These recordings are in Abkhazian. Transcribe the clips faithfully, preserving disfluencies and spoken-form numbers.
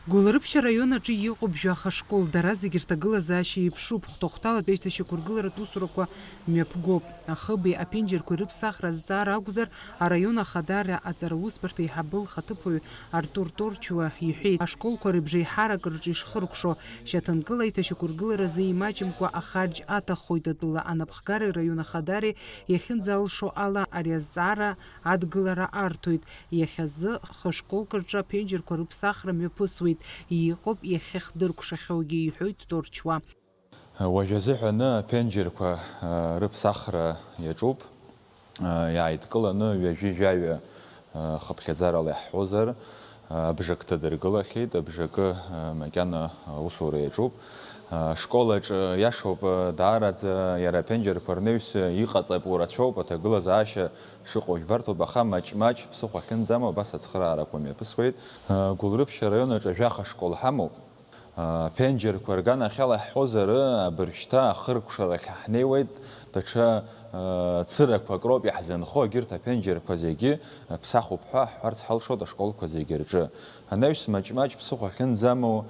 Гәылрыԥшь араион аҿы иҟоуп жәаха школ, дара зегьы рҭагылазаашьа еиԥшуп, хәҭахәҭалатәи аишьҭашьақәыргыларатә усурақәа мҩаԥгоуп. Ахыбеи аԥенџьырқәеи рыԥсахра азҵаара акәзар, араион ахадара аҵараусбарҭа аиҳабы лхаҭыԥуаҩ Артур Торчуа иҳәеит, ашколқәа рыбжеиҳарак рҿы ишхыркәшо, шьаҭанкыла аиҭашьақәыргыларазы имаҷымкәа ахарџь аҭаххоит атәыла анапхгареи раион ахадареи иахьынӡалшо ала ари азҵаара адгылара арҭоит. Иахьазы хышколк рҿы аԥенџьырқәа рыԥсахра мҩаԥысуеит, иҟоуп иахьахдыркәшахьоугьы, иҳәоит Торчуа. Уажә азыҳәаны аԥенџьырқәа, а, рыԥсахра иаҿуп. А, иааидкыланы ҩажәи жәаҩа, а, хыԥхьаӡарала иаҳҳәозар, а, абжак ҭадыргылахьеит, абжакы, а, макьана аусура иаҿуп. А, школаҿ, а, иашоуп, а, даараӡа иара аԥенџьырқәа рнаҩс иҟаҵатәу рацәоуп, аҭагылазаашьа шыҟоу жәбарҭоуп, аха маҷ-маҷ ԥсыхәа ахьынӡамоу абас ацхыраарақәа мҩаԥысуеит. А, Гәылрыԥшь араион аҿы жәаха школ ҳамоуп. Аԥенџьырқәа рганахьала ҳҳәозар, абыржәшьҭа ахыркәшарахь ҳнеиуеит, даҽа, ы, цырақәак роуп иаҳзынхо, егьырҭ аԥенџьырқәа зегьы ԥсахуп ҳәа ҳҳәарц ҳалшоит ашколқәа зегьы рҿы. Анаҩс маҷ-маҷ ԥсыхәа ахьынӡамоу, ы,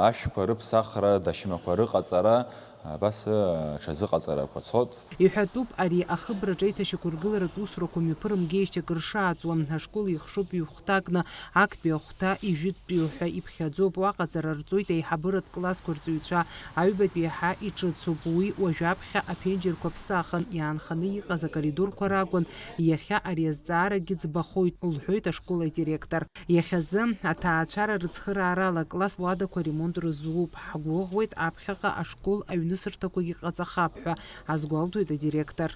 ашәқәа рыԥсахра, дашьмақәа рыҟаҵара, абас, ы, аҽазыҟаҵарақәа цоит. Иҳәатәуп, ари ахыбраҿы аиҭашьақәыргыларатә усурақәа мҩаԥырымгеижьҭеи акыр шааҵуа, ашкол ихшоуп ҩ-хәҭакны, актәи ахәҭа ижәытәтәиу ҳәа иԥхьаӡоуп, уаҟа аҵара рҵоит аиҳабыратә классқәа рҵаҩцәа, аҩбатәи иаҳа иҿыцуп, уи уажәаԥхьа аԥенџьырқәа ԥсахын, иаанханы иҟаз акоридорқәа ракәын, иахьа ари азҵаарагьы ӡбахоит, лҳәоит ашкол адиректор. Иахьазы аҭаацәара рыцхыраарала акласс уадақәа ремонт рызуп. Ҳгәыӷуеит аԥхьаҟа ашкол аҩнысырҭақәагьы ҟаҵахап ҳәа азгәалҭоит адиректор.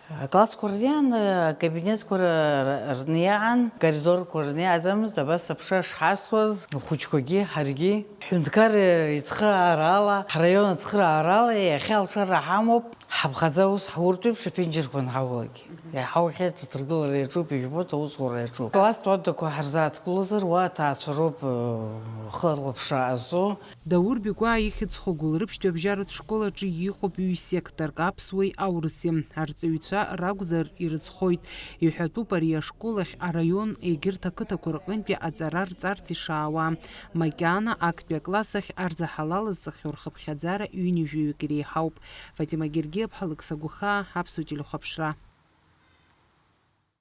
Аклассқәа рниан, акабинетқәа р-, р-, рниан, акоридорқәа рниаӡамызт, абас аԥша шҳасуаз, ахәыҷқәагьы, ҳаргьы. Ҳҳәынҭқар ицхыраарала, ҳраион ацхыраарала иахьа алшара ҳамоуп, ҳаԥхаӡа ус ҳуртә еиԥш аԥенџьырқәа анҳаулак. Иаҳаухьеит аҭыргылара иаҿуп, ижәбоит, аусура иаҿуп. Класстә уадақәа ҳарзааҭгылозар, уа аҭаацәа роуп, э, хылаԥшра азо. Даур Бигәаа ихьӡ ху Гәылрыԥшьтәи абжьаратә школ аҿы иҟоуп ҩ-секторк, аԥсуеи аурыси. Арҵаҩцәа ракәзар ирыцхоит. Иҳәатәуп ари ашкол ахь араион егьырҭ ақыҭақәа рҟынтәи аҵара рҵарц ишаауа. Макьана актәи акласс ахь арзаҳалалазҵахьоу рхыԥхьаӡара ҩынҩажәаҩык иреиҳауп. Фатима Гергиаԥҳа, Алықьса Гәхаа, Аԥсуа телехәаԥшра.